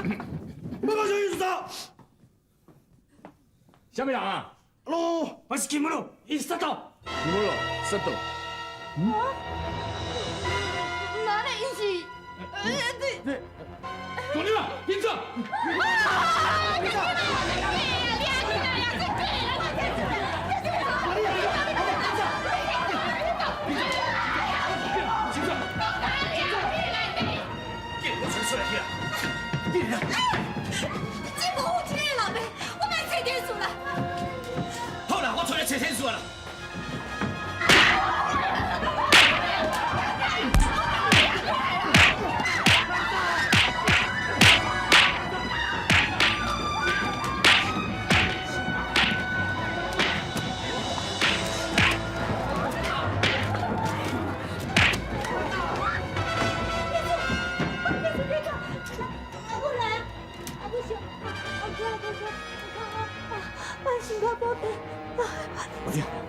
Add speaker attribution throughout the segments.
Speaker 1: 报告小玉组长。
Speaker 2: 啥物人啊？
Speaker 1: 嘍，我是金木伊杀到。
Speaker 2: 金木杀到。
Speaker 3: 嗯？哪里伊是？
Speaker 2: 这，大妞啊，警长！
Speaker 3: 啊！警长！这无有这个老爸，我欲找天顺啦。
Speaker 2: 好啦，我出来找天顺啦。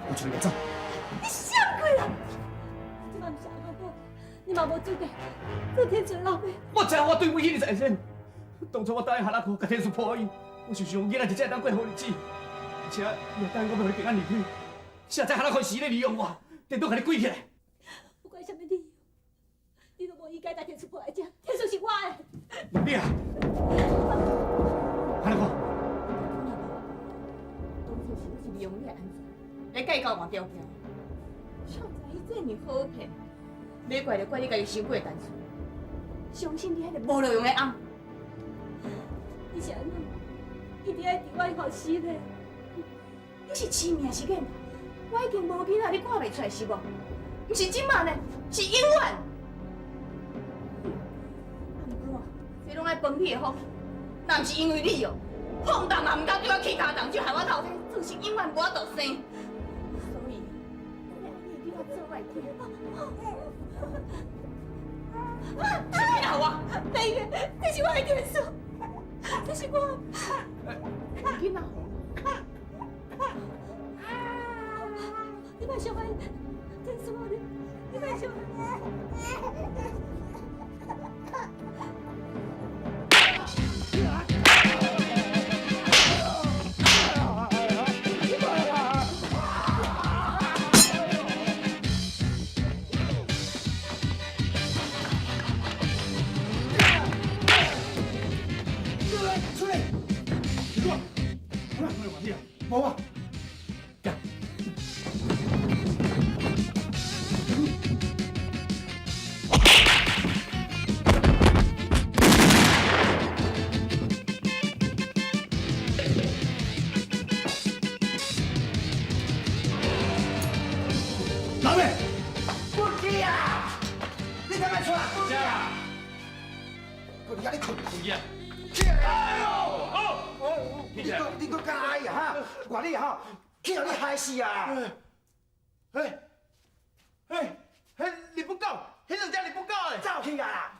Speaker 1: 我出来走。
Speaker 3: 你啥鬼啦？这嘛毋是阿哥，你嘛无资格做天顺老爸。
Speaker 2: 我知影我对不起你财神。当初我答应哈拉库，共天顺抱伊，我就想囡仔一才会当过好日子，而且你也答应我欲予你平安离开。现在哈拉库是咧利用我，颠倒共你鬼起来。
Speaker 3: 不管啥物理由，你都无应该共天顺抱来遮，天顺是我的。
Speaker 2: 你啊，哈拉库。
Speaker 4: 当初是你是利用你的安全来计较换条件，谁知伊这尔好骗，欲怪就怪你家己伤过单纯，相信你彼个无路用的翁。
Speaker 3: 你是按怎？一直爱伫我予死咧？
Speaker 4: 你是痴命是假？我已经无囡仔，你看袂出来是无？毋是这马呢，是永远。啊，毋过这拢爱帮你的福气，若毋是因为你哦，放荡嘛毋敢对我起跤动，就害我老体总是永远无法度生。所以，我爱你的囡仔做我的囝。啥物人我？
Speaker 3: 妹妹，这是我的天数，这是我。
Speaker 4: 囡仔
Speaker 3: 你莫伤害天数你，你莫伤害。
Speaker 1: 出来！
Speaker 2: 出来！出来！
Speaker 1: 无啊！老妹，不去啊！你敢欲出来？
Speaker 2: 啥啦？
Speaker 1: 阁伫遐咧困。
Speaker 2: 困去啊！
Speaker 1: 起来！哎呦！哦，你阁敢爱啊哈？我你吼，去予你害死啊！
Speaker 5: 哎哎哎，你不够，彼两只你不够嘞！
Speaker 1: 走去啊啦！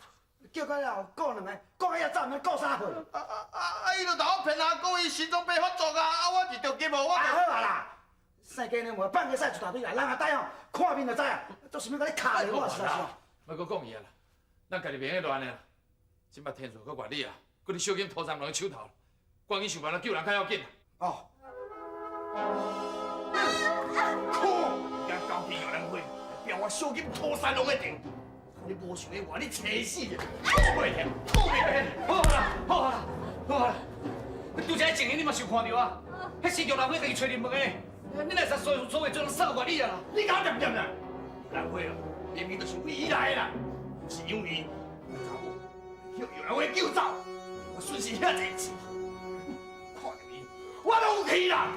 Speaker 1: 叫到了顾两个，顾遐走，毋免顾啥货。
Speaker 5: 啊啊啊啊！伊就共我骗啊，讲伊心脏病发作啊，啊我是著急无，我。
Speaker 1: 啊好啊啦，世间的话放个屎一大堆啦，人也知吼，看面就知啊，做啥物共你卡著我实在是。
Speaker 6: 莫阁讲伊啊啦，咱家己袂用乱的啦。这摆天顺阁外你啊，阁伫小金涂三郎的手头，赶紧想办法救人较要紧。
Speaker 1: 哦。
Speaker 5: 靠！敢勾结杨兰花，掠我小金涂三郎的场，你无想咧话你找死啊！好袂听，好袂听！
Speaker 2: 好啦，好啦，好啦！拄才情形你嘛是有看著啊？彼新玉兰花家己揣入门的，你若是所所谓做人杀我你啊啦！
Speaker 5: 你敢念念啦？兰花哦，明明就是为伊来的啦，是因为查某予杨兰花救走，我损失遐济钱，看著伊，我都有气啦！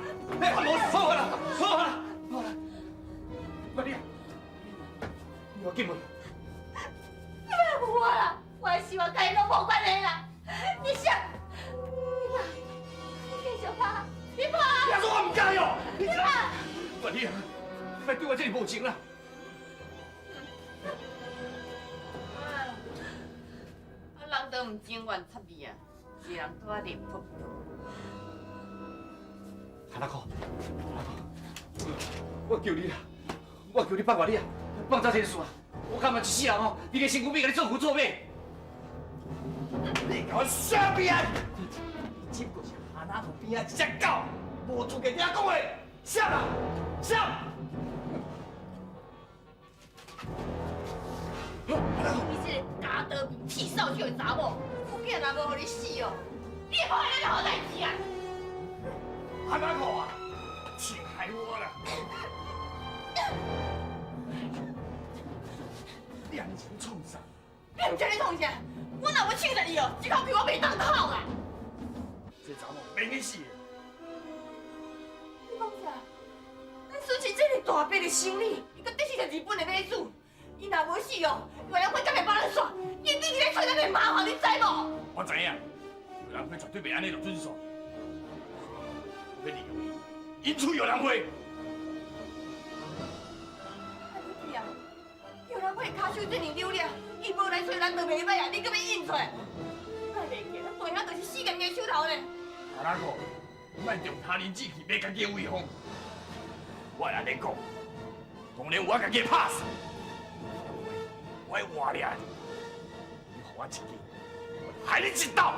Speaker 2: 哎，好啦，好啦，好啦，我你，你要进门。
Speaker 3: 你莫唬我啦！我的生活佮伊拢无关系啦！你想，你怕，你继续拍，你拍。
Speaker 5: 你说我毋该哦，
Speaker 2: 你拍。我你啊，莫对我这么无情啦！
Speaker 4: 啊，人都毋情愿插你啊，一人拄仔认扑倒。
Speaker 2: 哈拉哥，哈拉哥，我求你啊，我求你放过你啊，放走这个事啊！我感觉一世人哦，你个身躯边共你做牛做马。
Speaker 5: 你共我啥物啊？你只不过是哈那湖边仔一隻狗，無資格聽講話。啥啦？啥？
Speaker 4: 你這个咬刀面剃扫帚的查某，我囝若無予你死哦，你會破壞咱的好代誌啊！
Speaker 5: 哈那湖啊，真害我啦！你按呢是欲創啥？
Speaker 4: 你毋知咧創啥？我若欲搶著伊哦，這口氣我袂當吐啦！
Speaker 5: 這查某免去死的。
Speaker 4: 你講啥？咱孫是這个大伯的生理，伊閣得是個日本的買主，伊若無死哦，越南會敢會幫咱煞？伊一定咧找咱的麻煩，你知無？
Speaker 5: 我知影，越南會絕對袂按呢就準煞。我欲利用伊，引出越南會。
Speaker 4: 啊，越南會跤手這爾溜了，伊無來揣咱就袂歹啊，你閣欲引出來？莫袂記，咱大兄就是死硬硬手頭咧。
Speaker 5: 哈那可，莫重他人志氣，賣家己的威風。我會按呢講，當然有我家己的拍算。我會換掠你，你予我一支，我害你一刀，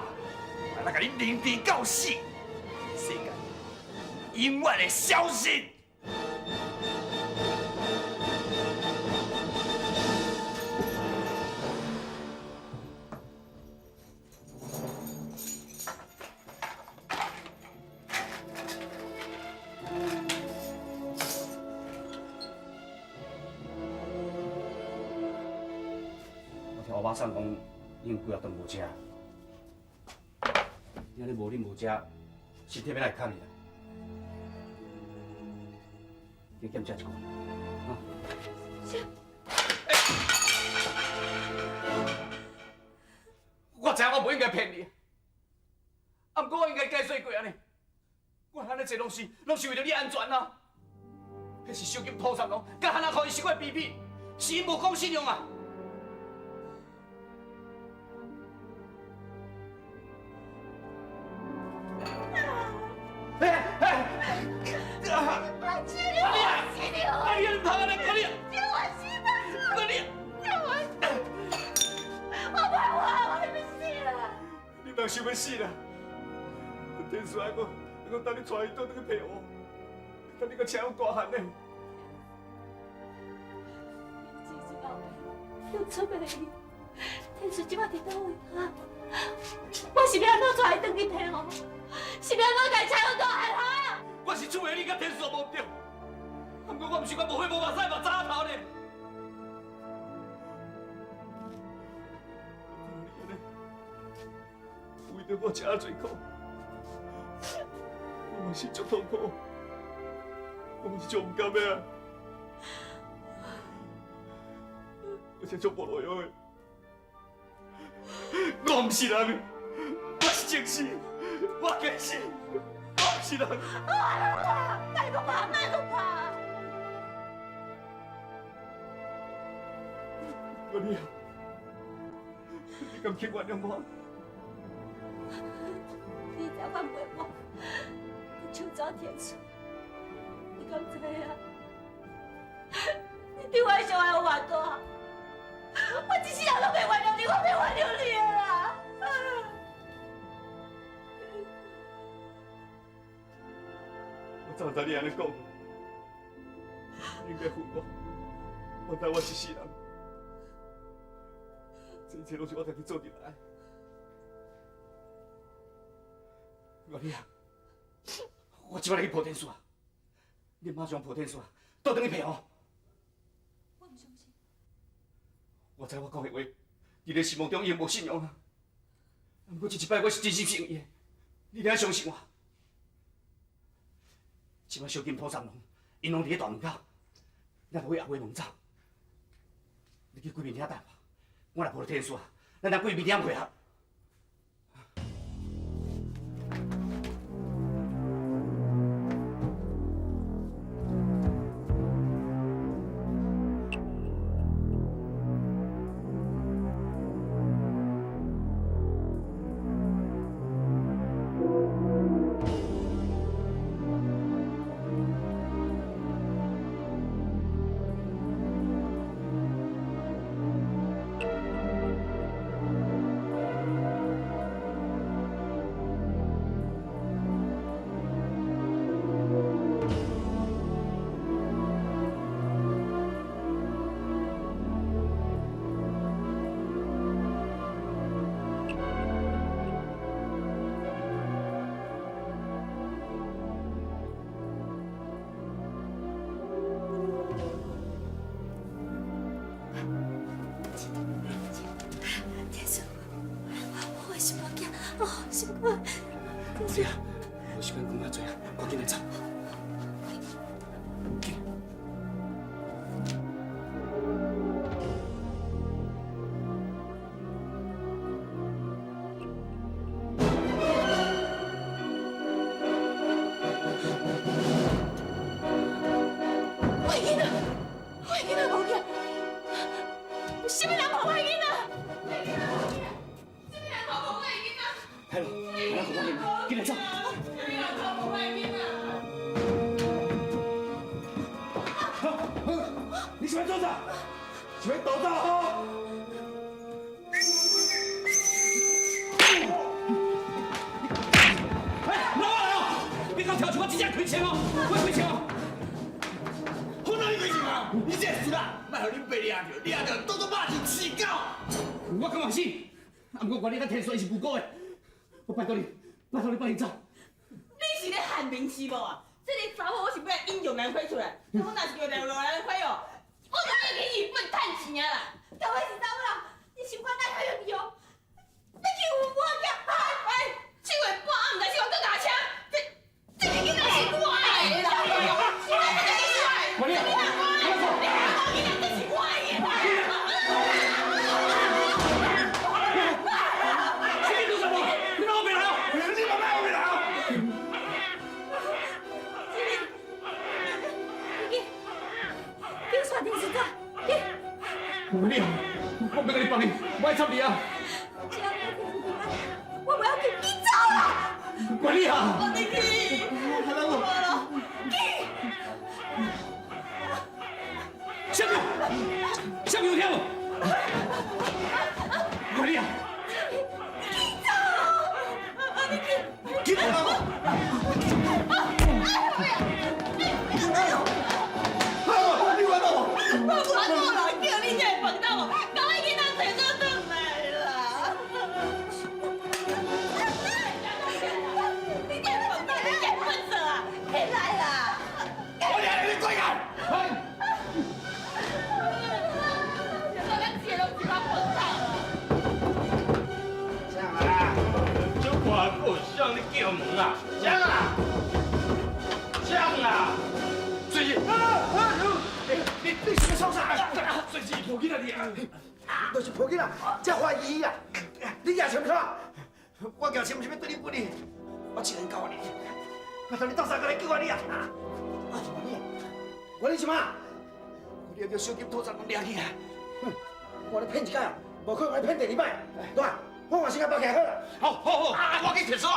Speaker 5: 我來共你凌遲到死，這世間永遠會消失。
Speaker 2: 我聽我媽送講，已經幾仔頓無食，你按呢無啉無食，身體欲來會較呢啦？你減食一寡，哈。我知影我無應該騙你，啊，毋過我應該解釋過按呢。我按呢做攏是為著你安全啊。彼是小金土三郎，佮哈那可伊是我的卑鄙，是𪜶無講信用啊。
Speaker 3: 阿姊，你我死你！
Speaker 2: 阿你唔通按呢講你！
Speaker 3: 你我死吧！
Speaker 2: 阿你，
Speaker 3: 我我袂活，我欲死啦！
Speaker 2: 你當想欲死啦？天師愛我，我等你帶伊倒轉去澎湖，等你閣請阮大漢呢。
Speaker 3: 真是老爸，又出賣伊，天師這擺佇佗位啊？我是欲按怎帶伊轉去澎湖？是欲按怎共伊請阮大漢哈？
Speaker 2: 我是出賣你，佮天師無對，毋過我毋是我無血無目屎目早頭呢。為著我吃遮濟苦，我嘛是足痛苦，我嘛是足毋甘的啊！我真足無路用的，我毋是人，我是僵屍，我該死，我毋是人。
Speaker 3: 啊！莫閣拍，莫閣拍！
Speaker 2: 我你，你敢去原諒我？
Speaker 3: 你才反背我，你搶走天師，你敢知影？你對我的傷害有偌大？我一世人攏袂原諒你，我袂原諒你的啦！
Speaker 2: 我早知你按呢講，你應該恨我，我知我一世人，這一切攏是我家己做得來。我你啊，我這擺來去抱天師啊，你馬上抱天師啊，倒轉去澎湖。
Speaker 3: 我毋相信。
Speaker 2: 我知我講的話，佇你心目中已經無信用啊。毋過這一擺我是真心誠意的，你得相信我。這擺小金土三郎，𪜶攏佇咧大門口，咱就去後尾門走。你去貴賓廳等我，我若抱著天師啊，咱佇貴賓廳會合。
Speaker 3: 啊！心肝。
Speaker 2: 是啊，无时间讲遐济啊，赶紧来走。
Speaker 4: 我的囡仔，我的囡仔无去，什么人抱我的囡仔？我的囡仔无去，什么人抱我的囡仔？
Speaker 2: 海龙，来，我帮你，紧来走。
Speaker 4: 什么人抱我的囡仔？
Speaker 5: 你想欲做啥？想欲逃走吼？
Speaker 2: 哎，老来哦！你敢跳出我真正开枪哦！我开枪哦！
Speaker 5: 我哪里开枪啊？你这个死啦！莫予恁爸掠著，掠著当作肉像饲狗。
Speaker 2: 我感觉死，啊，毋过原你佮天顺是无辜的，我拜托你，拜托你放伊走。
Speaker 4: 你是咧害民是无啊？这个查某我是欲来引玉兰花出来，我若是叫玉兰花哦，我就去日本趁钱啊啦！
Speaker 3: 到底是查某人，你心肝哪会用用？你去有我囝！
Speaker 4: 哎，七月半暗，毋知是我搁驾车，这个囡仔是我的啦！这个是我的，
Speaker 2: 原你，
Speaker 4: 你喊我囡仔，这是我的啦！
Speaker 2: 什么做什么？你莫白来哦！
Speaker 5: 你嘛莫白来哦！
Speaker 3: 你去刷电视仔，去。
Speaker 2: 原你，我欲共你帮你，我爱插你啊！
Speaker 3: 只要你电视平安，我袂要紧，你走啦！
Speaker 2: 原你啊！
Speaker 4: 我你去，我了，去。
Speaker 2: 小明，小明有听无？原你啊！
Speaker 5: 紧来啊！哎呦，你玩到无？
Speaker 4: 我无法度啦，叫你这个笨蛋哦，共我囡仔揣做转来啦！你这个笨蛋，你这个笨蛋啊，起来啦！
Speaker 5: 我掠你过来！
Speaker 4: 我咱一个拢一把笨蛋啊！
Speaker 1: 啥啊？
Speaker 7: 这看阁有谁咧叫门啊？谁啊？谁啊？
Speaker 6: 水姊，
Speaker 1: 你是欲创啥？
Speaker 6: 水姊，抱囡仔你啊！
Speaker 1: 就是抱囡仔，才怀疑啊！你举枪创？我举枪毋是欲对你不利，我一人交你，拜托你斗相共来救我你啊！啊，我你，我你是嘛？我你叫小金土杂拢掠起来，哼！我咧骗一摆啊，无可能我骗第二摆。对，我嘛先共包起来好啦。
Speaker 6: 好，好，好，我去厕所。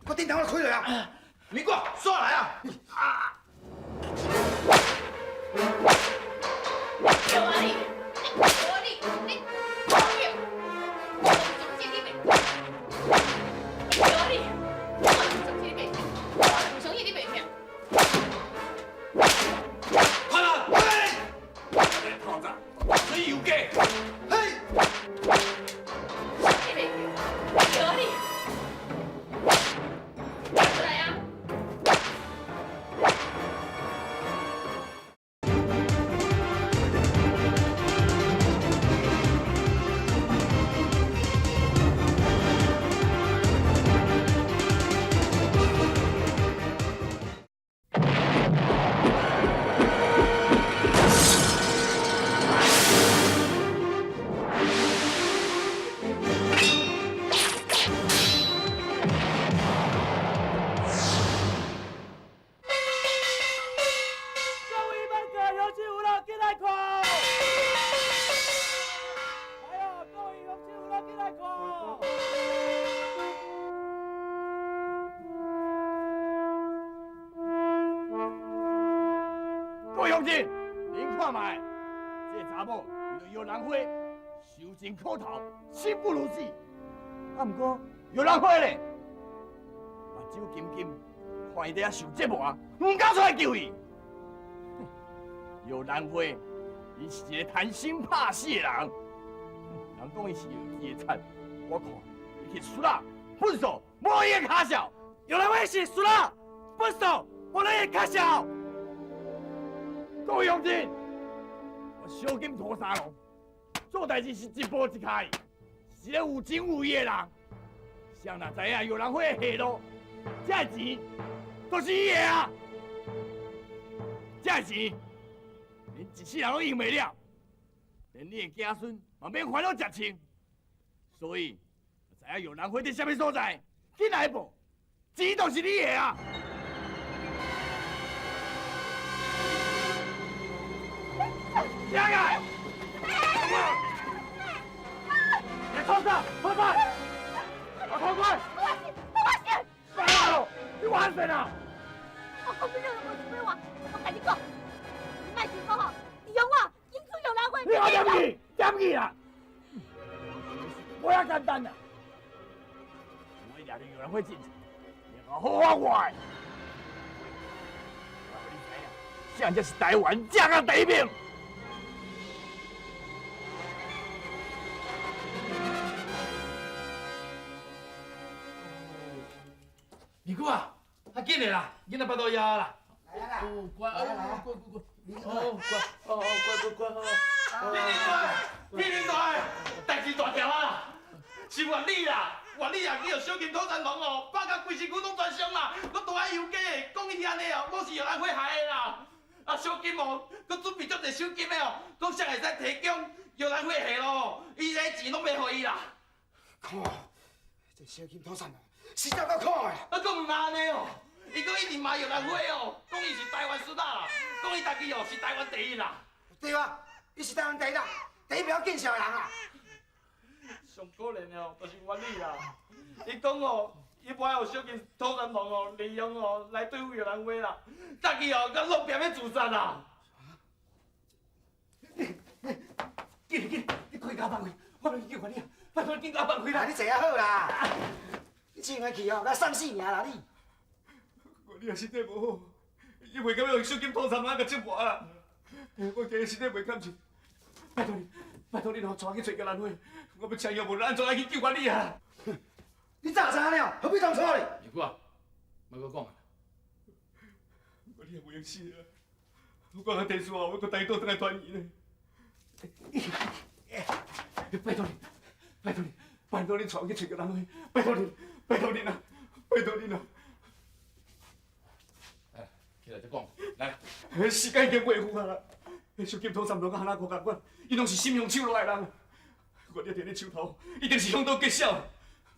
Speaker 1: 我顶头我开落啊！
Speaker 5: 你过，刷来啊！
Speaker 4: 啊叫啊你！叫啊你！你叫！我总是你袂，叫啊你！我总是你袂，我唔相信你袂听。
Speaker 6: 快啦！头早，水有假。
Speaker 1: 嘿！
Speaker 4: 你袂叫，叫啊你！出来啊！
Speaker 7: 各位班哥，有戏有乐，进来看！来哦，各位有戏有乐，进来看！各位乡亲，恁看觅，这个查某为著玉兰花，受尽苦头，生不如死。啊，毋过玉兰花咧，目睭金金，看伊伫遐受折磨，毋敢出来救伊。玉兰花，伊是一个贪生怕死的人。人讲伊是药剂的惨，我看伊是输啦，笨手，无伊的跤数。玉兰花是输啦，笨手，无伊的跤数。各位乡亲，我小金土三郎做代志是一步一脚印，是个有情有义的人。
Speaker 5: 谁若知影玉兰花的下落，这个钱都是伊的啊！这个钱连一世人拢用袂了，连你的子孙嘛免烦恼食穿。所以，知影玉兰花伫啥物所在，紧来报，钱就是你的啊！起来！你创啥？快快！我快快！
Speaker 3: 我是，
Speaker 5: 我是！你完成啊！
Speaker 3: 我讲不了，我是话，我跟你讲，你莫想讲吼，利用我引出玉兰花。
Speaker 5: 你我点去？点去啦！无遐简单啦！我掠着玉兰花进前，然后好好我的。我予你知影，啥才是台湾正甲第一名。
Speaker 6: 二姑啊，较紧的啦，囡仔腹肚枵啦。
Speaker 1: 来啦！
Speaker 6: 哦，乖，哎，乖乖乖，哦，乖，哦哦，乖乖乖哦。
Speaker 2: 天灵大，天灵大，代志大条啊！是原理啦，原理啊，去予小金土田龙哦，拍甲规身躯拢全伤啦，阁拄爱游街的，讲伊遐尼哦，拢是玉兰花害的啦。啊，小金哦，阁准备足济赏金的哦，讲啥会使提供玉兰花下咯，伊这钱拢袂予伊啦。
Speaker 1: 看，这小金土产哦，实在够苦的。
Speaker 2: 啊，阁毋按呢哦，伊阁一直骂玉兰花哦，讲伊是台湾孙仔啦，讲伊家己哦是台湾第一啦。
Speaker 1: 对啊，伊是台湾第一啦，第一袂晓见笑的人啦。
Speaker 2: 上可怜的哦，就是原理啦。伊讲哦，伊无爱予小金土田龙哦利用哦来对付玉兰花啦，家己哦阁落壁欲自杀啦。紧紧，你快共我放开，我欲去救原理啊！拜托你紧共我放开啦！
Speaker 1: 你坐较好啦，你这样去哦，甲送死尔啦你。
Speaker 2: 原理啊，身体无好，伊袂甘欲小金土田龙共折磨啦。我今日身体袂堪受，拜托你，拜托你哦，带我去找玉兰花，我欲请伊无论按怎来去救原理啊！
Speaker 1: 你早知影了，何必当初咧？
Speaker 6: 二姑啊，莫阁讲啊！
Speaker 2: 原理也袂用死啊！我讲甲地主哦，我阁带伊倒转来团圆呢。拜托你，拜托你，拜托你带我去找玉兰花，拜托你，拜托你啦，拜托你啦！
Speaker 6: 来，起来再讲，来。
Speaker 2: 时间已经过远啊啦！小金土三郎佮哈那五共款，伊拢是心雄手辣的人。我掠伫你手头，一定是凶多吉少。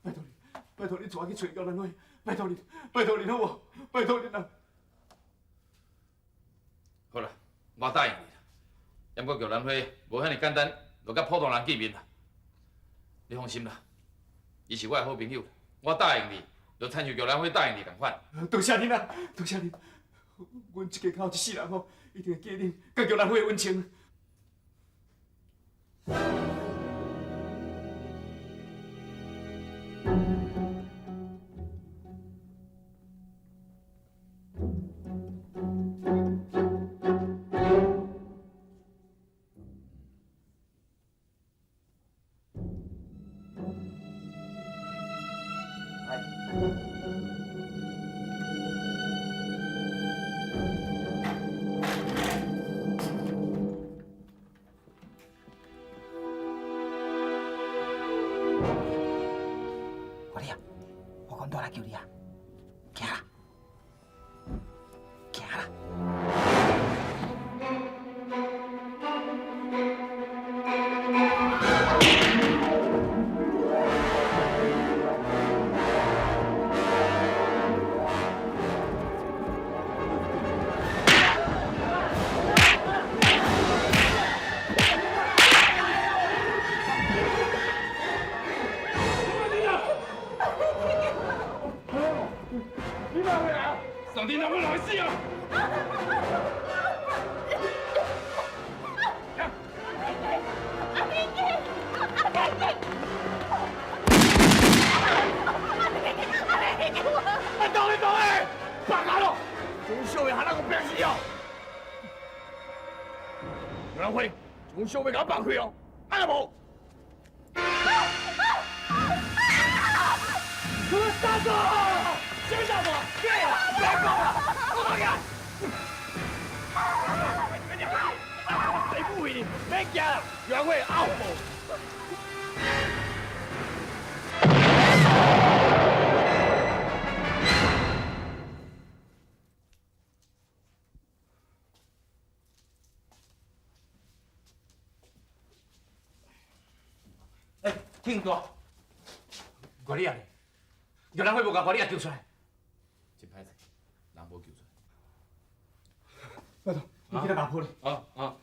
Speaker 2: 拜托你，拜托你带我去找玉兰花，拜托你，拜托你好无？拜托你啦！
Speaker 6: 好啦，我答应你啦。不过玉兰花无遐尔简单，就佮普通人见面啦。你放心啦，伊是我的好朋友，我答应你，就亲像玉兰花答应你仝款。
Speaker 2: 多谢恁啦，多谢恁。阮这家口一世人吼，一定会记恁佮玉兰花的恩情。
Speaker 1: 来救你啊！行啦，行啦！
Speaker 6: 上帝，哪会来死啊！
Speaker 5: 你动你动的，放开咯！从小妹喊那个变死哦！袁辉，从小妹共我放开哦，按了无？大哥，什么大哥？对啊，别讲了，我讲呀。谁不为你？别惊啦，袁辉阿无。
Speaker 2: 听大，外你啊咧，玉兰花无共外你啊救出来。
Speaker 6: 真歹势，人无救出来。
Speaker 2: 拜托，你去来共抱咧。
Speaker 6: 啊啊！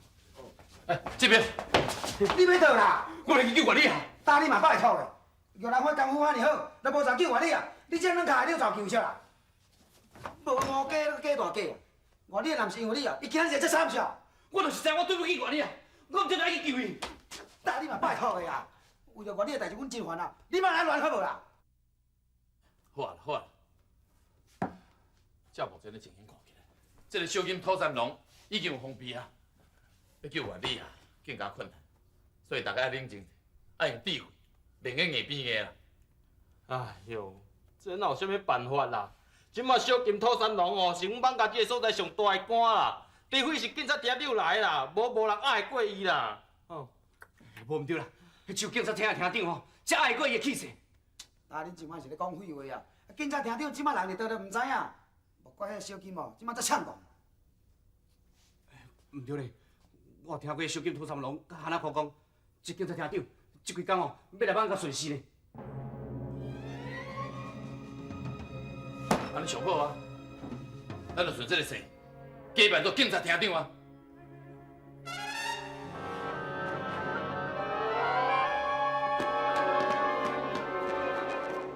Speaker 6: 哎，这边。
Speaker 1: 你欲倒啦？
Speaker 2: 我来去救外你啊！
Speaker 1: 打你嘛拜托的，玉兰花功夫遐尔好，都无怎救外你啊？你这软跤，你有怎救啥啦？无五假，假大假。外你若毋是因为你啊，伊今日会这惨是？
Speaker 2: 我就是知我对不起外你啊，我毋才来去救伊。
Speaker 1: 打你嘛拜托的啊！为著外你的代志，阮真烦啊！你莫来乱好无啦？
Speaker 6: 好啊好啊，照目前的情形看起来，这个小金土三郎已经有防备啊，欲救外你啊，更加困难。所以大家爱冷静，爱用智慧，袂用硬变硬啦。
Speaker 8: 哎哟，这哪有啥物办法啦？这马小金土三郎哦，是阮艋舺这个所在上大的官啦，除非是警察厅长来啦，无人压会过伊啦。哦，
Speaker 2: 无毋对啦，彼警察厅的厅长吼，才压会过伊的气势。
Speaker 1: 啊，恁这摆是咧讲废话啊！警察厅长这摆人伫佗都毋知影，无怪彼小金哦，这摆才呛讲。
Speaker 2: 毋对咧，我有听过小金土三郎佮韩阿婆讲，这警察厅长这几工哦，欲来艋舺巡视呢。
Speaker 6: 按呢上好啊，咱就顺这个势，假扮做警察厅长啊。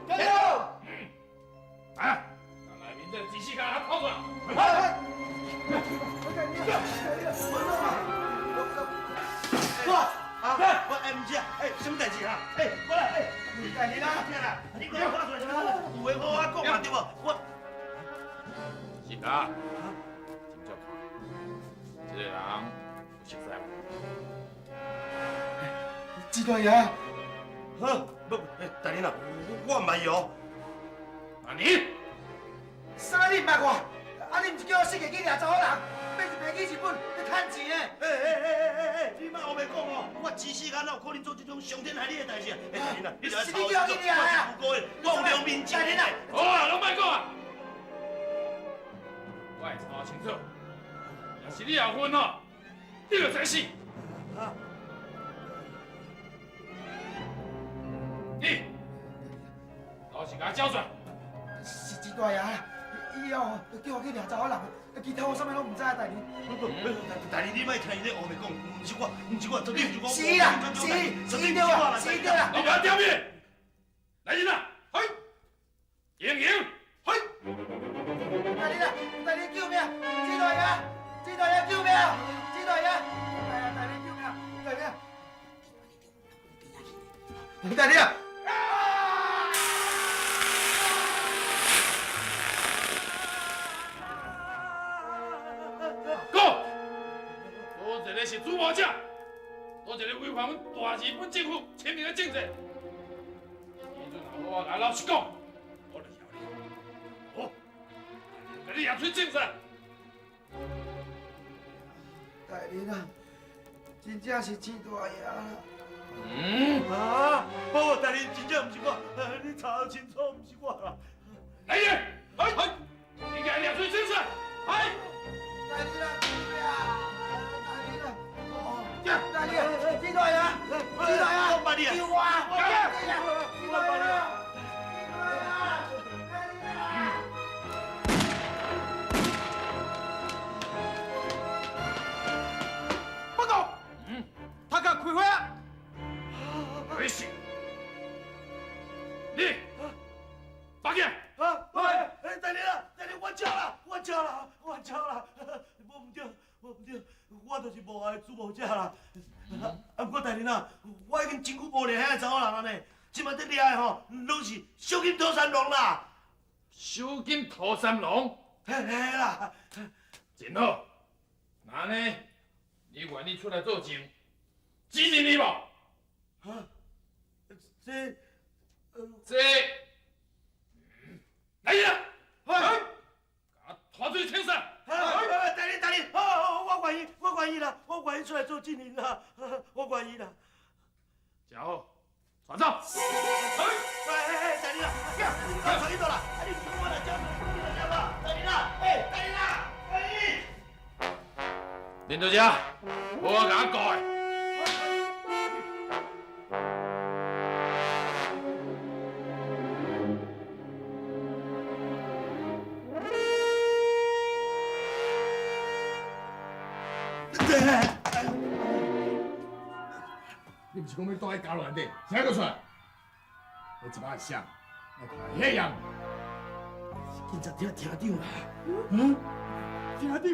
Speaker 1: 加油！
Speaker 6: 啊！内面这鸡翅脚掏出来。
Speaker 5: 我啊，我哎，毋是啊，哎，什么代志啊？哎，我来，哎，大人啊，你讲我出来，有话好好讲嘛，对无？我
Speaker 6: 是啊，真照看，这个人有熟似无？
Speaker 1: 钱大爷，
Speaker 5: 好，不，大人啊，我毋捌伊哦。
Speaker 6: 那你？
Speaker 1: 啥？你毋捌我？啊，你毋是叫我设计去掠查某人，欲是袂记日本，欲趁钱的？
Speaker 5: 哎哎哎哎哎，你莫乌白讲哦！我一世间哪有可能做这种伤天害理的代志啊？哎，大人啊，你著爱
Speaker 1: 是你叫我去掠的啊！
Speaker 5: 我是无辜的，我有良民证。
Speaker 1: 大人啊！
Speaker 6: 好啊，拢莫讲啊！我会查清楚，若是你也分哦，你就知死。你老实共我交出来。
Speaker 1: 是钱大爷，伊哦叫我去掠查某人，其他我啥物拢毋知啊，大人。
Speaker 5: 不不，大人你莫听伊咧乌白讲，毋是我，毋是我，绝对毋是我。
Speaker 1: 是啦，是，是对啦，是对啦。
Speaker 6: 你不要刁面，来人啊！嘿，英英，嘿。
Speaker 1: 大人啊，大人救命！钱大爷，钱大爷救命！钱大爷，大人救命！大人，大人啊！
Speaker 6: 讲，佗一个是主谋者，佗一个违反阮大日本政府签明的政策。你阵若好我共老实讲，我就饶你。好，共你掠出证实。
Speaker 1: 大人啊，真正是钱大爷啦。
Speaker 6: 嗯
Speaker 5: 啊，哦，大人真正毋是我，你查清楚，毋是我啦。
Speaker 6: 来人，来，你共掠出证实，来。
Speaker 1: 大人啊，大人啊，大人啊，钱大爷，钱大爷，救我！钱大爷，
Speaker 7: 报告，他共开花啊！
Speaker 6: 没事，你，拔起来！
Speaker 5: 啊！哎，大人啊，大人，我招啦，我招啦，我招啦！无毋对，无毋对，我就是无爱主谋者啦。啊，毋过大人啊，我已经真久无掠遐个查某人啊呢，这马伫掠的吼，拢是小金土三郎啦。
Speaker 6: 小金土三郎？
Speaker 5: 嘿嘿啦。
Speaker 6: 真好，那呢，你愿意出来作证，支持你无？
Speaker 5: 啊？这，
Speaker 6: 这，来人！来，共拖出去清算。
Speaker 5: 大人，大人，好，我愿意，我愿意啦，我愿意出来做证人啦，我愿意啦。
Speaker 6: 真好，传走。
Speaker 5: 哎哎哎，大人啊，你传去倒啦？啊，你唔是我来交，你来交吧？大人啊，哎，大人啊，大人。
Speaker 6: 林小姐，我共我告的。
Speaker 5: 毋是講欲住佇監獄內底，啥閣出來？彼一擺是啥？我看彼樣。
Speaker 1: 警察廳廳長啦。
Speaker 5: 嗯？廳長？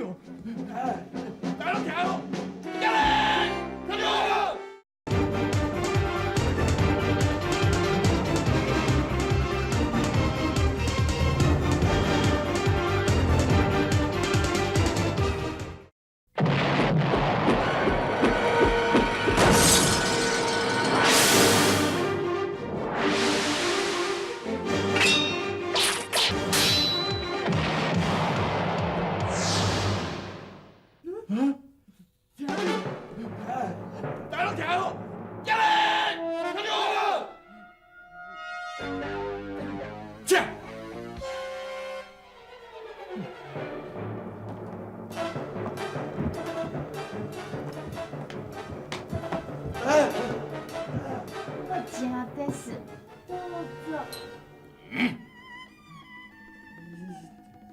Speaker 5: 哎，大家攏聽好，起來！廳長！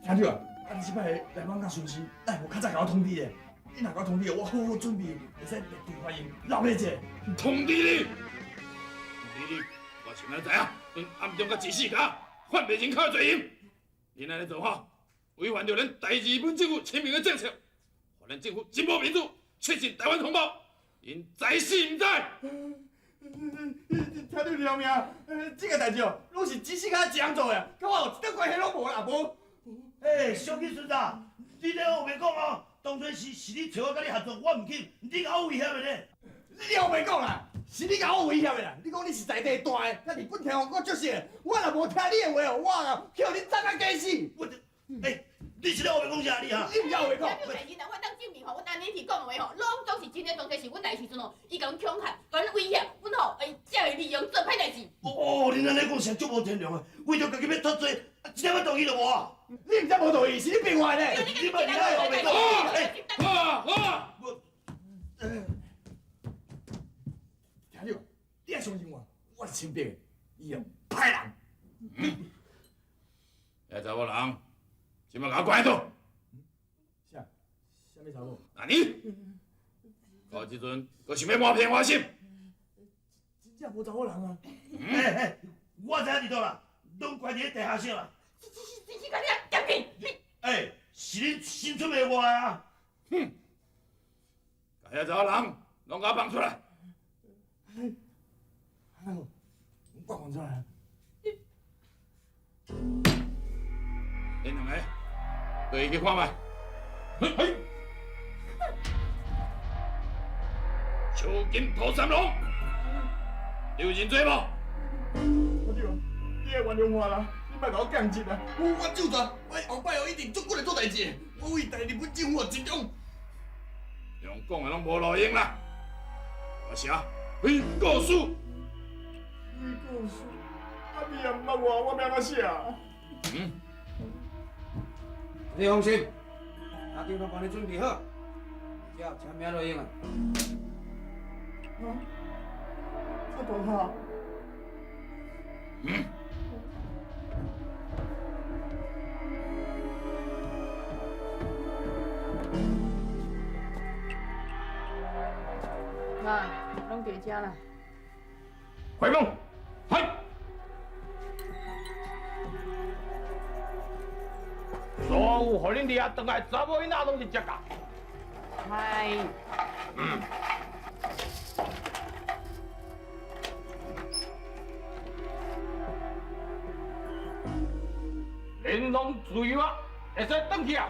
Speaker 5: 廳長啊，啊你這擺來艋舺巡視，哪會無較早共我通知咧？你若共我通知，我好好準備，會使熱烈歡迎，鬧熱者。
Speaker 6: 通知你，通知你，我想咱知影，恁暗中佮指使家販賣人口的罪行，恁按呢做法，違反著咱大日本政府親民的政策，予咱政府真無面子，確信臺灣同胞，𪜶知死毋知？
Speaker 5: 廳長饒命，這個代誌哦，攏是指使家一人做的，佮我有一點關係攏無啦，無。
Speaker 1: 欸，小金孫子，你咧烏白講哦，當初是你揣我佮你合作，我毋肯，你共我威脅的咧。
Speaker 5: 你烏白講啦，是你共我威脅的啦。你講你是在地大的，佮日本天皇閣足熟，我若無聽你的話哦，我啊予你斬甲假死。
Speaker 1: 我，欸，你是咧烏白講啥你哈？
Speaker 5: 你毋曉烏白講。
Speaker 4: 我當證明吼，阮按呢去講的話吼，攏總是真的。當初是阮來時陣吼，伊共阮恐嚇，共阮威脅，阮吼會才會利用做歹代誌。
Speaker 1: 哦，恁按呢講實足無天良啊！為著家己欲脫罪，一點仔道義都無啊！
Speaker 5: 你毋才無道義，是你變壞咧！
Speaker 1: 你莫你莫烏白講。
Speaker 6: 好啊好啊！
Speaker 5: 我，廳長，你愛相信我，我是清白的，伊哦歹人。
Speaker 6: 遐查某人，這擺共我關佇倒。
Speaker 5: 啥？啥物查某？
Speaker 6: 那你，到這陣，閣想欲瞞騙我心？
Speaker 5: 真正無查某人啊！
Speaker 1: 欸欸，我知影佇佗啦，攏關佇咧地下室啦。
Speaker 4: 是是是，你啊，檢去！
Speaker 1: 欸，是恁新出賣我的啊！
Speaker 6: 哼，共遐查某人攏共我放出來。
Speaker 5: 哎，我放出來。
Speaker 6: 恁兩個，對伊去看覓。嘿，小金土三郎，你有認罪無？
Speaker 5: 廳長，你愛原諒我啦，你莫共我降職啊！我就算，我後擺哦一定足骨力做代誌，我為大日本政府盡忠。
Speaker 6: 用講的攏無路用啦！我寫悔過書。
Speaker 5: 悔過書，啊你也毋捌我，我欲按怎寫啊？
Speaker 6: 嗯。
Speaker 2: 你放心，阿長攏幫你準備好，只要簽名就用啊。
Speaker 5: 啊？這大炮？
Speaker 6: 嗯。
Speaker 4: 妈，攏佇遮啦。
Speaker 7: 回夢，係。所有予恁掠轉來查某囡仔攏是這個。
Speaker 4: 係。
Speaker 7: 嗯。恁攏随我，會使轉去啊。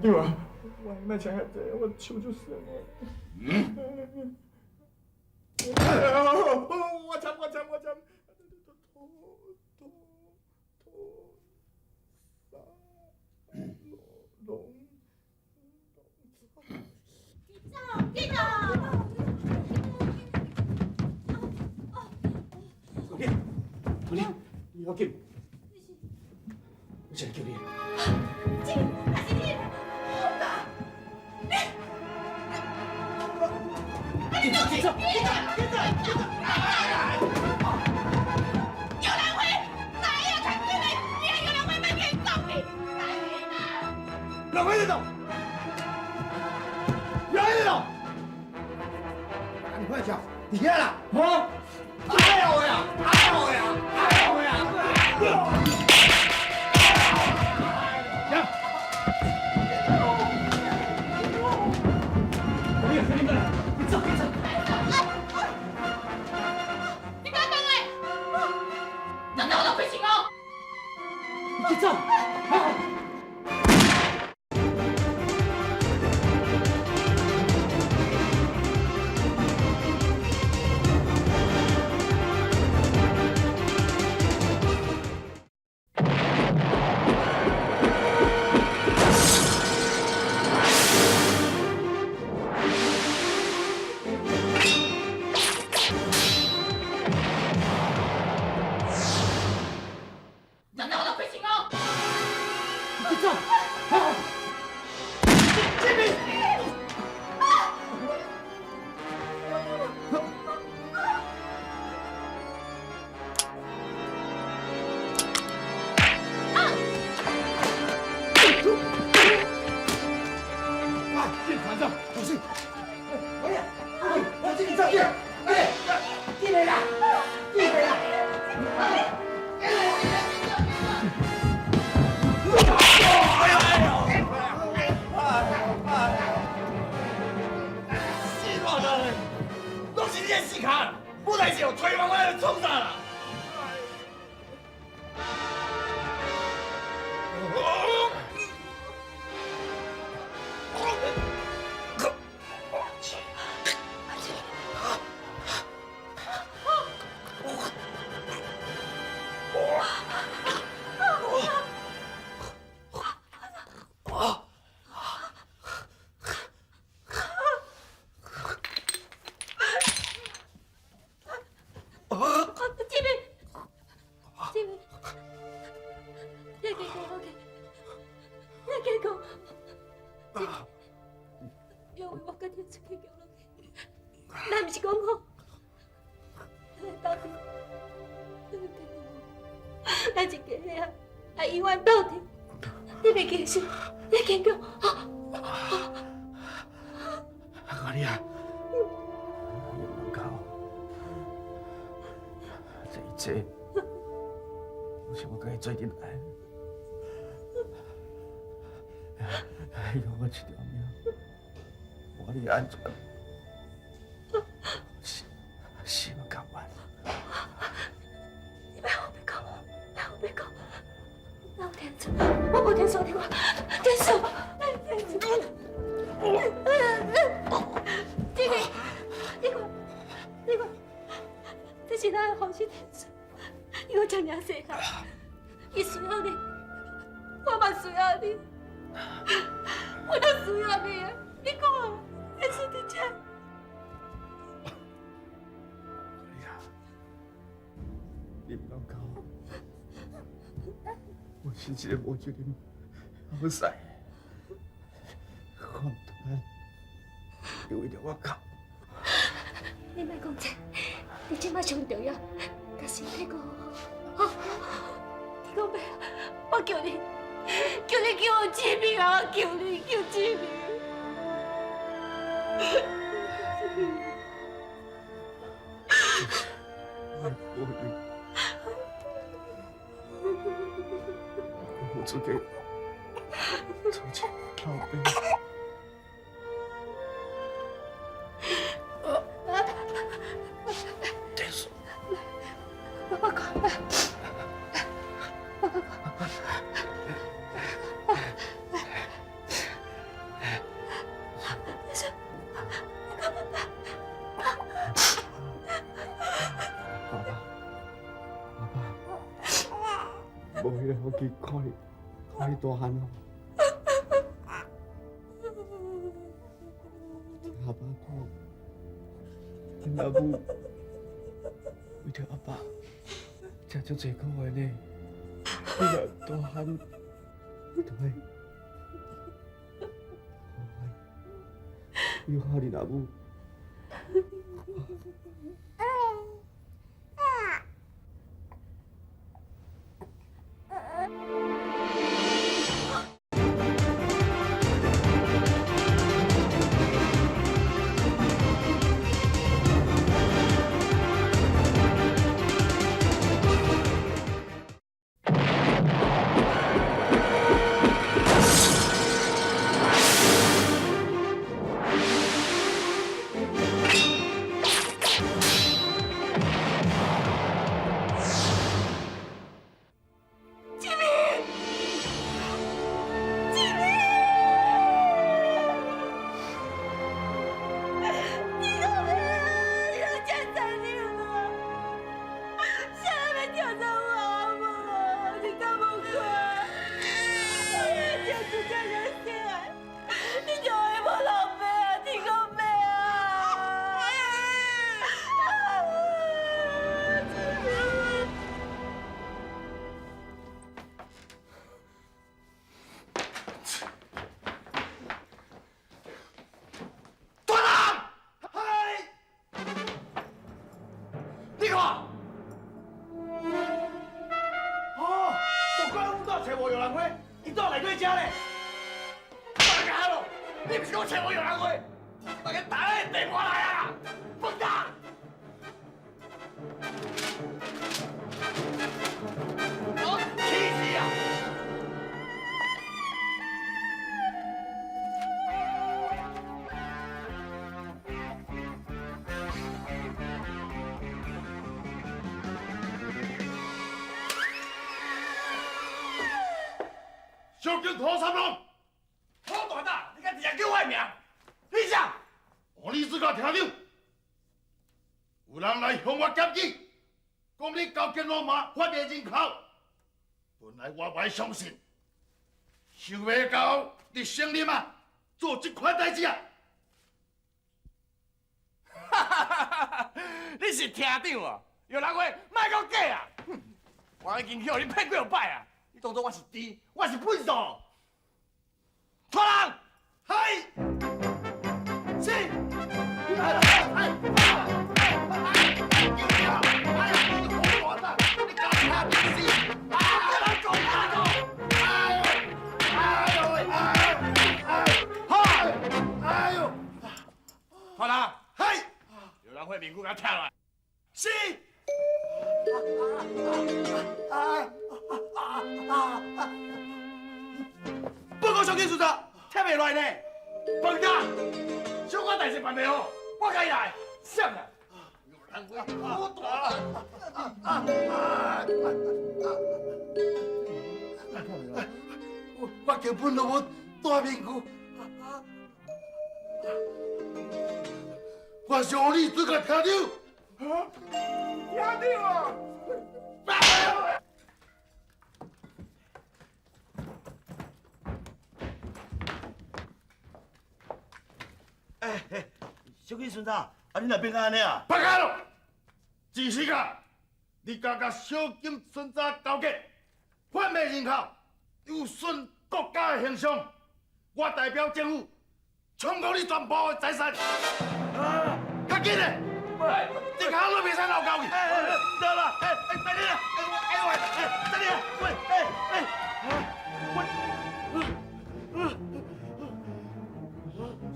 Speaker 5: 廳長啊，我莫請遐濟，我手足酸的。
Speaker 6: 嗯。
Speaker 5: 我簽我簽我簽。土土土三龍。
Speaker 2: 我紧，我先来救你。
Speaker 3: 这还是你，你，
Speaker 2: 你走，你走，你走，你走！
Speaker 4: 玉兰花，哪会较紧的？你啊，玉兰花，莫去送你，来啊！
Speaker 5: 兰花在倒，玉兰花在倒。
Speaker 1: 你快跳，你遐啦！
Speaker 5: 哈！哎呦呀！哎呦呀！哎呦呀！
Speaker 2: 行。你你过来，你走，你走。
Speaker 4: 你敢动来？难道我都不行哦？
Speaker 2: 你走。
Speaker 4: 难道我都不行哦？
Speaker 2: 你走。
Speaker 5: 这边。
Speaker 1: 啊！
Speaker 2: 进团长，
Speaker 1: 小心！哎呀，我这个走，哎，进来啦，进来啦！
Speaker 5: 哎呦哎呦！死大人，拢是你的死卡，无代志哦，推翻我来创啥啦？
Speaker 3: 志明，志明，你健康好个，你健康。因为我跟你出去叫落去，咱毋是讲好，咱斗阵，咱一家啊，爱永远斗阵。你袂记是，你健康。
Speaker 5: 阿哥你啊，你毋通哭，这一切拢是我家己做阵来的，予我一条命，我你安全，死死嘛甘愿。
Speaker 3: 你莫胡白讲，莫胡白讲，哪有天数？我无天数，你看，天数，天数。这个，你看，你看，这是咱的红色天数，伊阁遮尔细汉，伊需要你，我嘛需要你，我都需要你啊！你看，天数伫遮。
Speaker 5: 你毋通哭，我是一个无责任、好势，我毋通你为著我哭。
Speaker 3: 你莫讲这，你这摆上重要，共身体顾好，哈。你讲欲，我求你，求你救我志明啊！我求你救志明。
Speaker 5: 我无你，我出给出去老爸。天数，
Speaker 3: 爸爸讲，爸爸讲。
Speaker 5: 爸爸，爸爸，无彼个福气看你，看你大汉哦。听阿爸讲，恁阿母为著阿爸，食足济苦的呢。
Speaker 1: 你若大汉，你就爱好好养恁阿母。
Speaker 5: 小金土三郎，
Speaker 7: 土大胆，你敢直接叫我的名？你谁？
Speaker 5: 哦，你自家听着，有人来向我检举，讲你勾结罗马贩卖人口。本来我袂相信，想袂到你省林啊做这款代志啊！
Speaker 7: 哈哈哈哈！你是厅长啊？有人话莫阁假啊！我已经予你骗几落摆啊！你当作我是猪，我是粪扫。拖人，
Speaker 5: 嗨，是，哎哎哎，你搞啥东西？啊！来讲大个，哎呦，哎呦，哎哎，嗨，哎呦，
Speaker 7: 拖人，
Speaker 5: 嗨，
Speaker 7: 有人会面具给他拆落来。
Speaker 5: 是。
Speaker 7: 报告小金处长，听袂落来呢。笨蛋，小可代志办袂好，我家己来。啥啦？
Speaker 1: 我根本都无戴面具，
Speaker 5: 我是予你自家听著。
Speaker 7: 听著啊！
Speaker 1: 哎哎，小金孙子，啊你哪变按呢啊？
Speaker 5: 别开了，只是啊，你敢佮小金孙子勾结，贩卖人口，有损国家的形象，我代表政府，充公你全部的财产。啊，较紧嘞！你卡都袂使闹交去。
Speaker 1: 哎哎，得啦，哎哎，等你啦，哎哎喂，哎等你啦，喂，哎哎，我，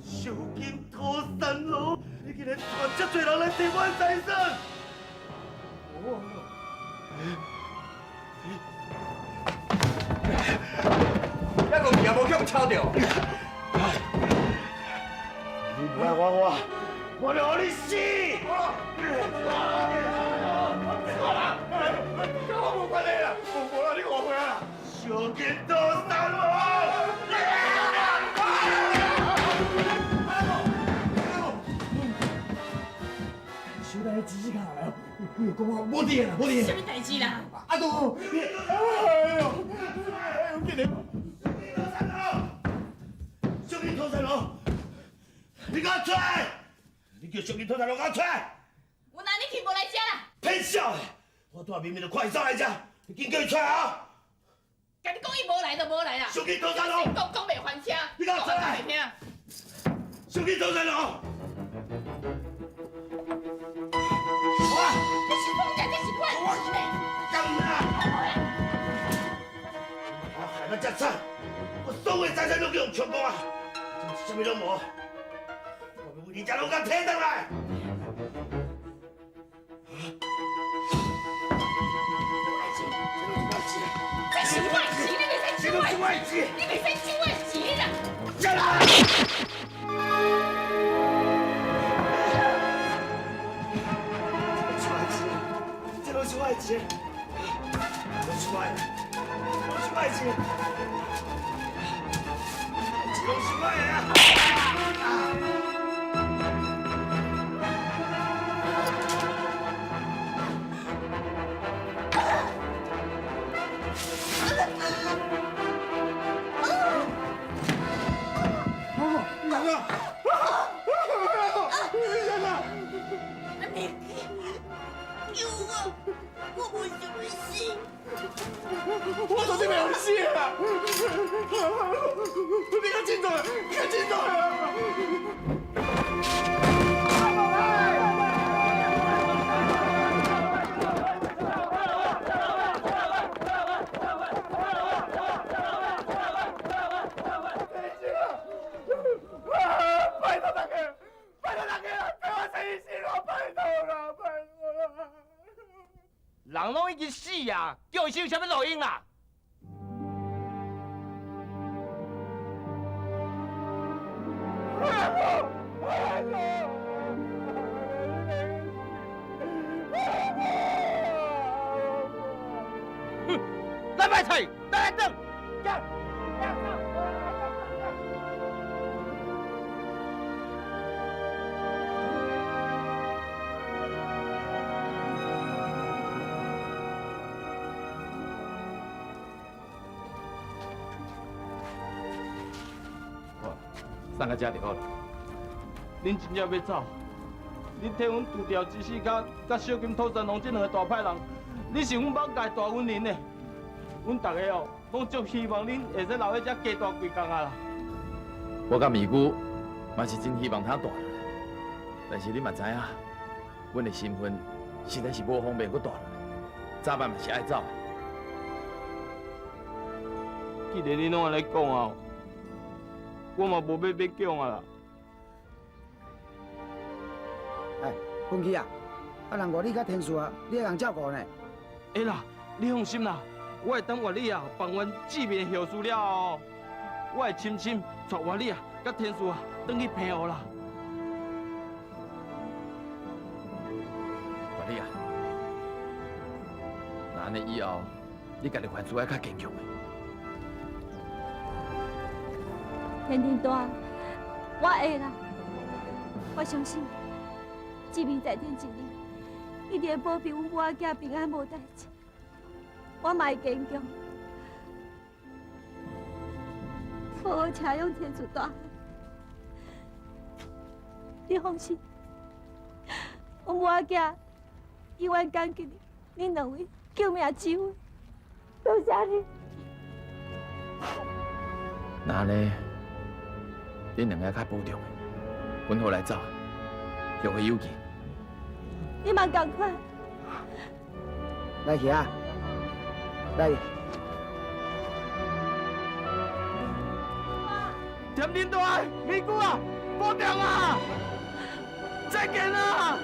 Speaker 1: 小金土三郎，你竟然带这济人来提我财产！哦，
Speaker 7: 还阁也无去予抄著。
Speaker 1: 你莫玩我，我就予你死！
Speaker 7: 错啦，跟我无关系啦，无啦，你误会啦。
Speaker 1: 小金土三郎！小等下指示卡来哦，你讲我无伫啦，无伫。
Speaker 4: 啥物代志啦？
Speaker 1: 阿杜，
Speaker 7: 哎呦，哎呦，紧来！
Speaker 1: 小金土三郎，你给我出来！你叫小金土三郎给我出来！
Speaker 4: 我哪里去无来遮啦？
Speaker 1: 骗笑的！我拄仔明明就看伊走来遮，你紧叫伊出来啊！
Speaker 4: 共你讲伊无来就无来啦。
Speaker 5: 小金土山龙，
Speaker 4: 讲讲袂翻车，
Speaker 5: 你敢出来？
Speaker 4: 袂听。
Speaker 5: 小金土山龙，
Speaker 4: 哇！你是讲这是我的钱呢？
Speaker 5: 干啦！我害得这惨，我所有财产拢去予充公啊，真是啥物拢无。我欲为你遮拢共提转来。
Speaker 4: 这是我的钱，你袂使抢我的钱，你袂使抢我的钱啦！
Speaker 5: 下来！这拢是我的钱，拢是我的，拢是我的钱，钱拢是我的啊！
Speaker 7: 我绝对袂予你死啦！你较振作，较振作啊！拜托大家，拜托大家啦，替我洗身啦，拜托啦，拜托啦！人拢已经死啊，叫伊死有啥物路用啦？哼，来摆菜，来等，
Speaker 6: 送到遮就好了。
Speaker 8: 恁真正欲走？恁替阮除掉一四跤佮小金土山龙这两个大歹人，你是阮艋舺大恩人呢。阮逐个哦，拢足希望恁会使留喺遮加蹛几工啊啦。
Speaker 6: 我佮美姑嘛是真希望通蹛落来，但是你嘛知影，阮的身份实在是无方便阁蹛落来，早晚嘛是爱走的。
Speaker 8: 既然你拢按呢讲啊，我嘛无欲勉强啊啦。
Speaker 1: 哎，文琪啊，啊人外你佮天赐啊，你爱共照顾呢？
Speaker 8: 会啦，你放心啦，我会等月里啊办完志明的后事了后，我会亲身带月里啊、佮天赐啊，转去澎湖啦。
Speaker 6: 月里啊，那按呢以后，你家己凡事爱较坚强的。
Speaker 3: 天天大，我会啦，我相信志明在天之灵，一定会保庇阮母仔囝平安无代志。我嘛会坚强，好好请养天赐大汉。你放心，阮母仔囝永远感激你，恁两位救命之恩，多谢你。
Speaker 6: 那按呢，恁两个较保重，阮好来走，后会有期。
Speaker 3: 你嘛仝款。
Speaker 1: 来去啊，来。
Speaker 8: 甜甜大，美姑啊，保重啊，再见啊！